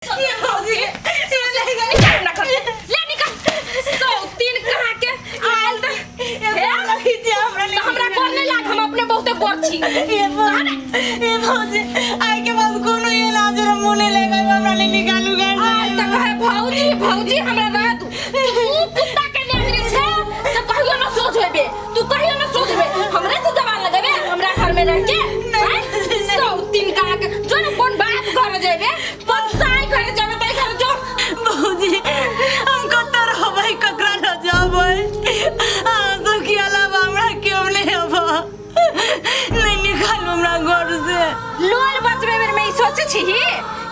ये भौजी ये ले गई निकल ना घर से। ले निकल सौ तीन कहाँ के आयल त ये लगी छी हमरा त हमरा गोर नहीं लाग हम अपने बहुते गोर छी ये भौजी ये भौजी आई के बाद कोनो ये ना जरा मुंह नहीं लगा हमरा ले निकालू घर से। आयल त कहे भौजी भौजी हमरा रह दू तू कुत्ता के नेहरी छे से कहियो न सोच हेबे तू कहियो न सोच हेबे हमरे से जवान लगेबे हमरा घर में रह के आँय? सौ तीन कहाँ के जो न कोन बाप घर जेबे कोन साई घर जेबे तई घर जो भौजी हम कतऽ रहबै ककरा लऽ जेबै अहाँ सबके अलावा हमरा केओ नहि अबऽ नहि निकालू हमरा घर से लोल बचबे बेर में ई सोचे छी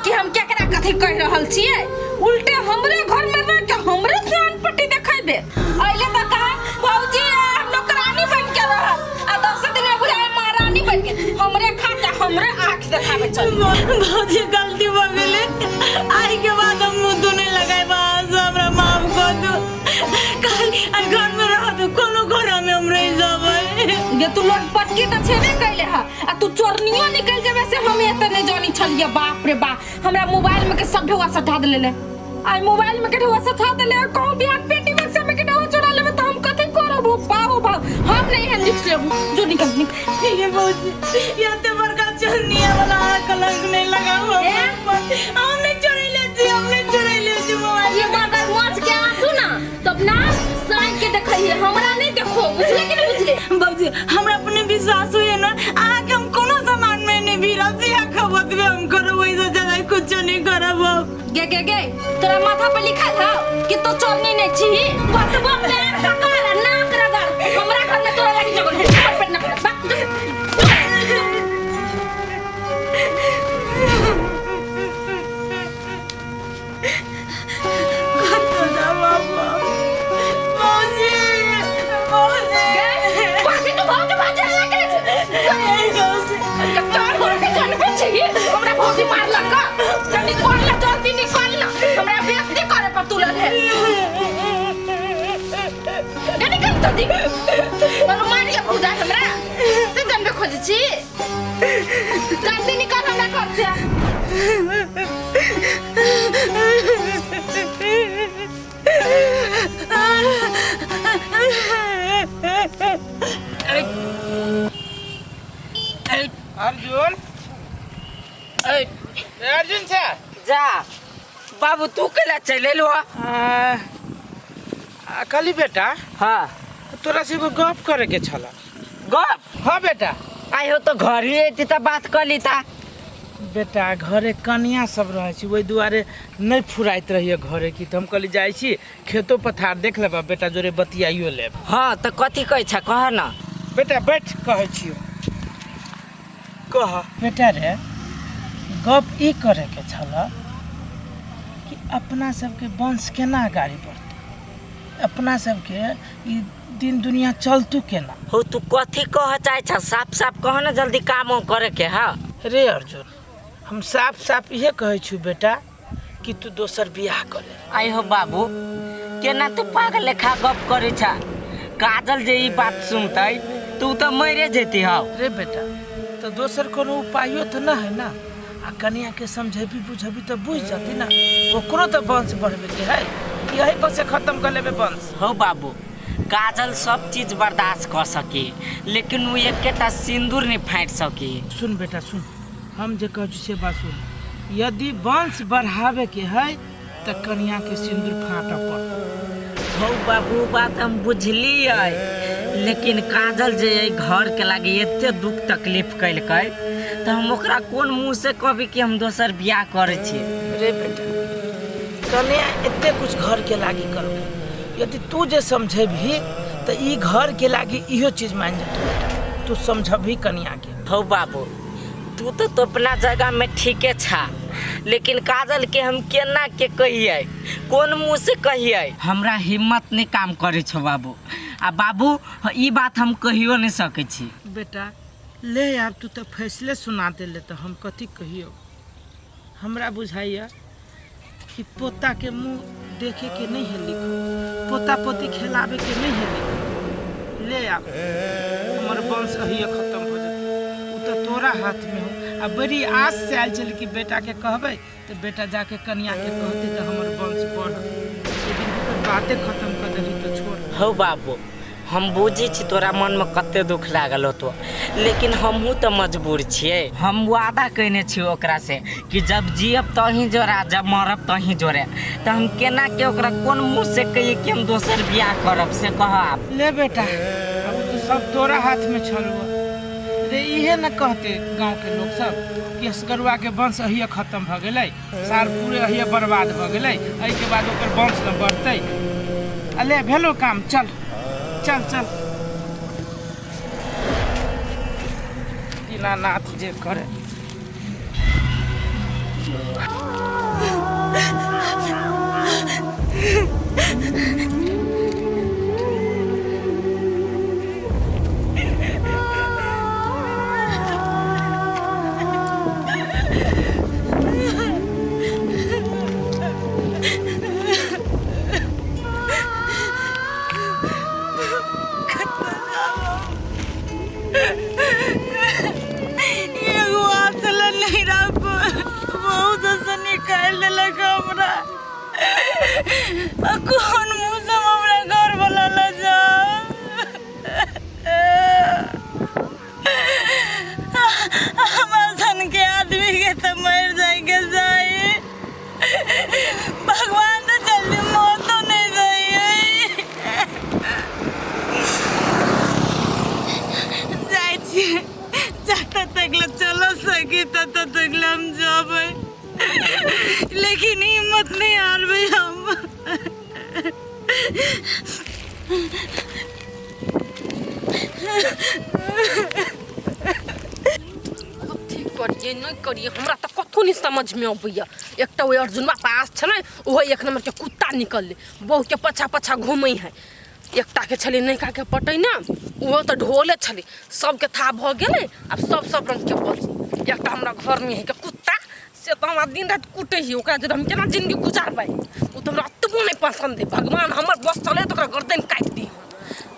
कि हम केकरा कथी कह रहल छियै उल्टे हमरे घर में रह के हमरे ध्यान पट्टी देखेबे अइले त कहा भौजी हम नौकरानी बन के रहब आ 10 दिन में बुझाए महारानी बन के हमरे खा के हमरे आंख देखाबे चल भौजी गलती भऽ गेलै आइ के बाद हम मुँह तू नहि लगायब अहाँ से हमरा माफ कऽ दू काल्हि आ घरमे रह दू कोनो कोनामे हम रहि जेबै गे तू लोग पटकी त छेबे कैले ह आ तू चोरनियो निकल जेबे से हम एते नहीं जानी छलिए बाप रे बाप हमरा मोबाइल में के सब ढेवा सटा देले आई मोबाइल में के ढेवा सटा देले कहूं बिहान पेटी बक्सा में के ढेवा चोरा लेबे त हम कथी करब हो बाप बाप हम नहीं एहन रिस्क लेबू जो निकल निकल ये भौजी ये एते बड़का चोरनिया वाला अहाँ कलंक नहीं लगाऊ ए? हमरा पर। हम नहीं चोरैले छी हम नहीं चोरैले छी मोबाइल ये मगरमच्छ के आंसू ना तब ना साइन के देखइए हमरा नहीं देखो बुझले कि नहीं बुझले बाबूजी हमरा अपने विश्वास होइए ना अहाँके हम कोनो सामान में नहीं भिड़ब जे खबतबे हम करब ओहिसँ ज्यादा कुछो नहीं करब हम गे गे गे तोरा माथा पर लिखल हौ कि तू चोरनी नहीं छी बतबो पैर पकड़ आ नाक रगड़ हमरा घर में तोरा लागी जगह नहीं पर पेट ना कर बक। कतऽ जाब हम? बाबूजी बाबूजी बाकी तू भौजी भौजी हल्ला करे छी बाबूजी तोर घर के जानबे छी हमरा भौजी मारलक चल निकल ना जल्दी निकल ना हमरा बेइज्जती करे पर तुलल है गे निकल जल्दी तनु मारिया भौजा हमरा से जानबे खोजे छी जल्दी निकल हमरा घर से अर्जुन ए अर्जुन छे जा बाबू तू केला चलि एलहो आ, कहली बेटा हाँ तोरा से एगो गप करे के छल गप हाँ बेटा आइ हो तो घरे अयती तऽ बात कऽ लीता बेटा घरे कनिया सब रहै छै ओहि दुआरे नहि फुराइत रहिए घरे की तऽ हम कहली जाइ छी खेतो पथार देख लेब आ बेटा जोरे बतियाइयो लेब हाँ तऽ कथी कहै छ कह न बेटा बैठ कहै छियौ कह बेटा रे गप ई करैके छल कि अपना सबके वंश केना अगाड़ी बढ़तै अपना सबके ई दिन दुनिया चलतू केना हो तू कथी कह चाहे छ साफ साफ कह न जल्दी काम उम करे के हाँ रे अर्जुन हम साफ साफ इहे कहै छी बेटा कि तू दोसर बियाह कर ले आई हो बाबू केना तू पागल लेखा गप करे छ काजल जे ई बात सुनतै तू तऽ मरे जेती हौ रे बेटा तऽ दोसर कोनो उपायो तऽ ना है ना आ कनिया के समझेबी बुझेबी तऽ बुझ जती ना ओकरो तऽ वंश बढ़बे के है यही पर से खत्म कर लेबे वंश हौ बाबू काजल सब चीज बर्दाश्त कऽ सकी लेकिन उ एकेटा सिंदूर नहीं फाटि सकी सुन बेटा सुन हम जे कहै छी से बात सुन यदि वंश बढ़ावे के है तऽ कनिया के सिंदूर फाटऽ पड़त हौ बाबू बात हम बुझलियै लेकिन काजल जे एहि घर के लागे एते दुख तकलीफ केलकै तऽ हम ओकरा कोन मुँह से कहबै कि हम दोसर बियाह करै छी रे बेटा कन्या एते कुछ घर के लागी करलकै यदि तू जे समझेबही तऽ ई घर के लागी इहो चीज मानि जेतौ बेटा तू समझबही कनिया के हौ बाबू तू तो तो अपना जगह में ठीके छा लेकिन काजल के हम केना के कहिए कोन मुँह से कहिए हमरा हिम्मत नहीं काम करे छो बाबू आ बाबू ई बात हम कहियो नहीं सकै छी बेटा ले आब तू तऽ फैसले सुना देले तऽ हम कथी कहियौ हमरा बुझाइए कि पोताके मुँह देखेके नहीं है लिखल पोता पोती खेलाबेके नहीं है लिखल ले आब हमर वंश अहिए खत्म हो जेतै ओ तऽ तोरा हाथमे हो आ बड़ी आस से आयल छलै कि बेटाके कहबै तऽ बेटा जाके कनियाके कहतै तऽ हमर वंश बढ़त, लेकिन तू तऽ बाते खतम कऽ देलही तऽ छोड़। हौ बाबू, हम बुझै छी तोरा मनमे कते दुख लागल होतो, लेकिन हमहूँ तऽ मजबूर छियै। हम वादा कयने छियै ओकरासँ कि जब जियब तहीं जोड़ा, जब मरब तहीं जोड़े। तऽ हम केना के ओकरा कोन मुँहसँ कहियै कि हम दोसर बियाह करब, से कह आब। ले बेटा, अब तऽ सब तोरा हाथमे छलौ रे। इहे ने कहते गाँवके लोक सब कि असगरुआके वंश अहिए खत्म भऽ गेलै, सार पूरे अहिए बर्बाद भऽ गेलै, एहिके बाद ओकर वंश न बढ़तै। आ ले भेलो काम, चल चल चल, दीनानाथ जे करे। एगो आसल नहीं राख, बहुत से निकालि देलक हमरा। आ कोन मुँह से हम हमरा घर वाला लऽ जाउ? हमरा सन के आदमी के तऽ मरि जाइके चाही, भगवान तऽ जल्दी मौतो नहीं दैयै। जाइ छियै, जतऽ तक ले चलो सकी ततऽ तक ले हम जेबै, लेकिन हिम्मत नहीं हारबै हम। कथी करियै नहि करियै, हमरा तऽ कथो नहि समझमे अबैया। एकटा ओहि अर्जुनवा पास छलै, ओहो एक नम्बरके कुत्ता निकललै, बहुके पाछा पाछा घूमै है। एकटाके छलै नैकाके पटैना, ओहो तऽ ढोले छलै। सबके था भऽ गेलै, आब सब सब रङ्गके बजै। एकटा हमरा घरमे है के कुत्ता, से तऽ हमरा दिन राति कुटै है, ओकरा जरे हम केना जिन्दगी गुजारबै? ओ तऽ हमरा एतबो नहि पसन्द है। भगवान हमर बस चलै तऽ ओकरा गर्दन काटि दी,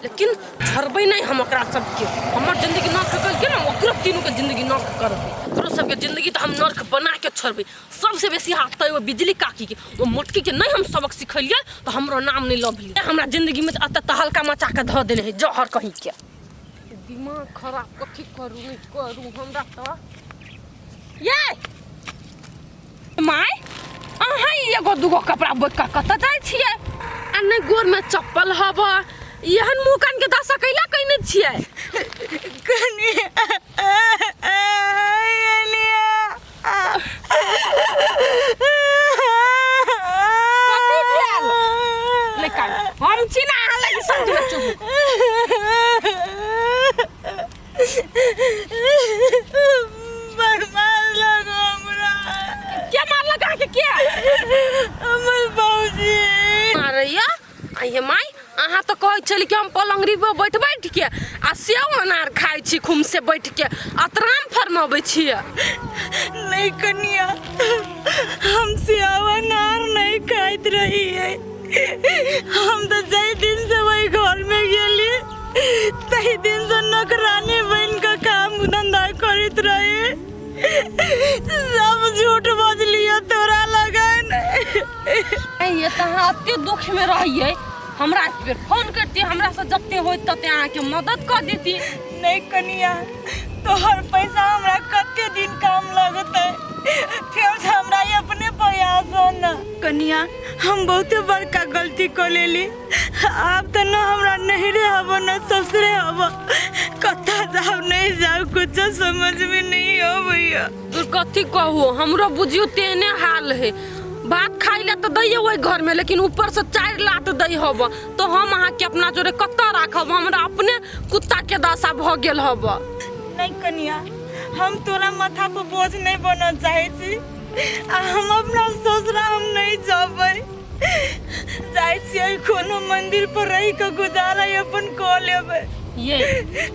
लेकिन छोड़बै नहि हम ओकरा सबके। हमर जिन्दगी नर्क करिके ने ओकरो तीनूके जिन्दगी नर्क करबै, ओकरो सबके जिन्दगी तऽ हम नर्क बनाके छोड़बै। सबसे बेसी हाथ तऽ एगो बिजली काकीके, ओ मोटकीके नहि हम सबक सिखेलियै तऽ हमरो नाम नहि लभली। हमरा जिन्दगीमे तऽ एतऽ तहलका मचाके धऽ देने है जहर कहींके। दिमाग खराब, कथी करू नहि करू हमरा तऽ। ये माय, अहाँ ई एगो दूगो कपड़ा बोइक कऽ कतऽ जाइ छियै? आ नहि गोरमे चप्पल हब, एहन मुँह कानके दशा कैला कैने छियै? कनि कथी भेल? नहि कान, हम छी ने अहाँ लागि सब दिन चुप। बड़ मारलक हमरा। के मारलक अहाँके? के हमर बाबूजी मारैया? आइये माय, अहाँ तऽ कहै छली कि हम पलंगरी पर बैठ बैठ के आ सेव अनार खाइ छी, खूम से बैठ के अतराम फरमाबै छियै। नहीं कनिया, हम सेव अनार नहीं खाइत रहियै। हम तऽ जाहि दिन से वही घर में गेली तही दिन से नौकरानी बन के काम धंधा करैत रही। सब झूठ बजलियो तोरा लगन। ये तऽ अहाँ एते दुख में रहियै, हमरा एक बेर फोन करती, हमरा से जते होइत तते अहाँके मदद कऽ देती। नहीं कनिया, तोहर पैसा हमरा कते दिन काम लगतै? फेर से हमरा ई अपने प्रयास हो न। कनिया, हम बहुते बड़का गलती कऽ लेली। आब तऽ न हमरा नैहरे हब न ससुरे हब, कतऽ जाउ नहीं जाउ कुछो समझ में नहीं अबैया। तू कथी कहू, हमरो बुझियो तेहने हाल है। भात खाइ ला तऽ दैये ओहि घर में, लेकिन ऊपर से 4 लात दै हब, तो हम अहाँके अपना जोरे कतऽ राखब? हमरा अपने कुत्ता के दशा भऽ गेल हब। नहीं कनिया, हम तोरा माथा पर बोझ नहीं बनऽ चाहै छी आ हम अपना ससुरा हम नहीं जबै। जाइ छियै कोनो मंदिर पर रहि कऽ गुजारा अपन कऽ लेबै। ये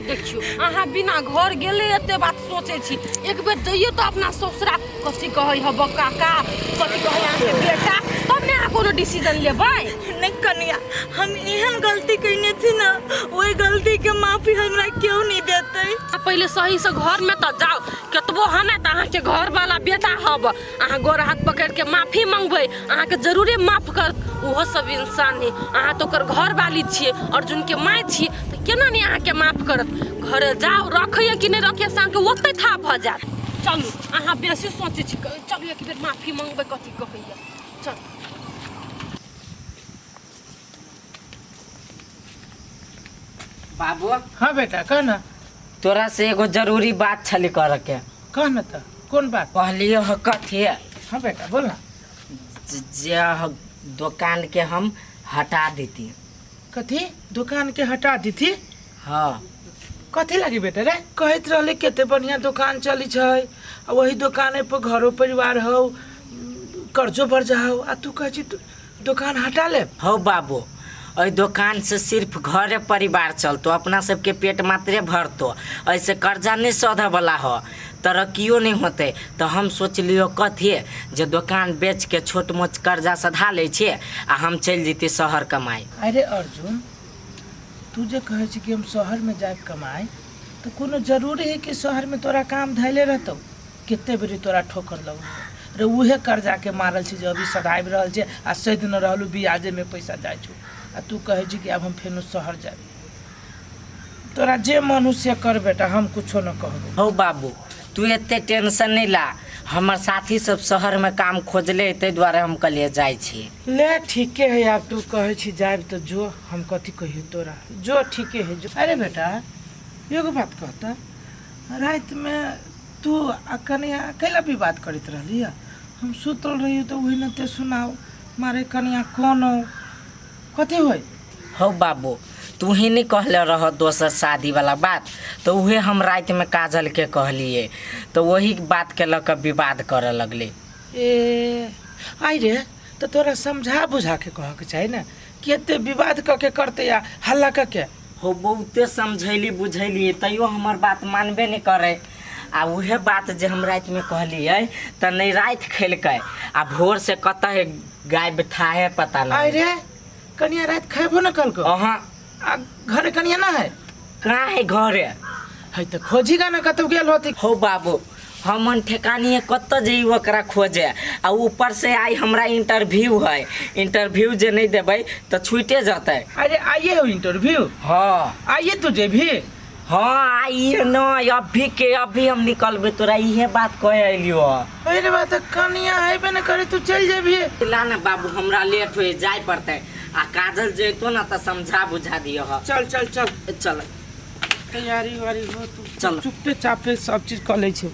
देखियो, अहाँ बिना घर गेले एते बात सोचै छी, एक बेर जइयो तऽ अपना ससुरा कथी कहै हब काका, कथी कहै अहाँके बेटा, तब ने अहाँ कोनो डिसीजन लेबै। नहीं कनिया, हम एहन गलती कइने छी ना, ओहि गलती के माफी हमरा क्यों नहीं देते। आ पहिले सही से घर में तो जाओ, कतबो हने त अहाँ के घर वाला बेटा हब, अहाँ गोर हाथ पकड़ के माफी मंगबै, अहाँ के जरूरे माफ कर। ओहो सब इंसान है, अहाँ तो ओकर घर वाली छियै, अर्जुन के माय छियै, तऽ केना नहीं अहाँ के माफ करत। घरे जाओ, रखैया कि नहीं रखैया से अहाँके ओतै था भऽ जायत। चलू अहाँ बेसी सोचै छी, चलू एक बेर माफी मंगबै, कथी कहैया, चल। बाबू। हाँ बेटा, कह ना। तोरा से एगो जरूरी बात छली करे के। कह ना तऽ, कोन बात? कहलियो ह कथी? हाँ बेटा, बोल ना। जे दोकान के हम हटा देती। कथी दुकान के हटा देती? हाँ। कथी लागी बेटा रे? कहैत रहले कते बढ़िया दुकान चली छै, आ वही दुकाने पर घरो परिवार हौ, कर्जो बढ़ जाओ, आ तू कहै छी दुकान हटा ले। हौ बाबू, एहि दोकान से सिर्फ घरे परिवार चलतो, अपना सबके पेट मात्रे भरतो, ऐसे कर्जा नहीं सधे वाला हो, तरक्कियो नहीं होते। तो हम सोचलियो कथी जे दोकान बेच के छोट मोट कर्जा सधा लै छियै आ हम चलि जैती शहर कमाए। अरे अर्जुन, तू जे कहै छी कि हम शहर में जायब कमाए, तो कोनो जरूरी है कि शहर में तोरा काम धैले रहतौ? कते बेरी तोरा ठोकर लगल रे, उहे कर्जा के मारल छी जे अभी सधाबि रहल छै आ सधि न रहलू, ब्याजे में पैसा जाइ छौ, आ तू कहै छी कि आब हम फेनो शहर जायब। तोरा जे मन हो से कर बेटा, हम कुछो न कहबो। हौ बाबू, तू एते टेंशन नहीं ला, हमर साथी सब शहर में काम खोजले, ताहि दुआरे हम कहलिए जाइ छी। ले ठीके है, आब तू कहै छी जायब तऽ जो, हम कथी कहियो तोरा, जो ठीके है जो। अरे बेटा, एगो बात कहता, राति में तू आ कनिया कैला विवाद करैत रहली? हम सुतल रही तऽ ओहि ने ते सुनाओ मारे कनिया कोनो कथी होय? हौ बाबू, तू ही नहीं कहले रह दोसर शादी वाला बात, तो उहे हम राति में काजल के कहलिए, तो वही बात के लऽ कऽ विवाद करऽ लगले। ए आई रे, तऽ तोरा समझा बुझा के कहऽ के चाही ने कि एते विवाद कऽ के करते या हल्ला कऽ के। हो बहुते समझैली बुझैली, तैयो हमर बात मानबे नहीं करे। आ उहे बात जे हम राति में कहलिए तऽ नहीं राति खेलकै, आ भोर से कतऽ गायब थाहे पता नहीं। आई रे, कनिया राति खैबो न कलको? अहाँ। आ घरे कनिया ना है? कहाँ है घरे? है तऽ खोजीगा ना, कतौ गेल होती। हो बाबू, हम ठेकानिए कतऽ जइयो ओकरा खोजे, आ ऊपर से आई हमरा इंटरव्यू है, इंटरव्यू जे नहीं देबै तऽ छूटे जतै। अरे आइए हो इंटरव्यू? हाँ। आइए तू जेबही? हाँ आइए न, अभी के अभी हम निकलबे, तोरा इहे बात कहे अलियो। अरे बात कनिया हेबे न करे, तू चल जेबही? ला ना बाबू, हमरा लेट होए जाय पड़तै, आ काजल जैतो ना तऽ समझा बुझा दियो। चल चल चल चल, तैयारी उयारी हो तू। चल। चुपे चापे सब चीज कऽ लै छै।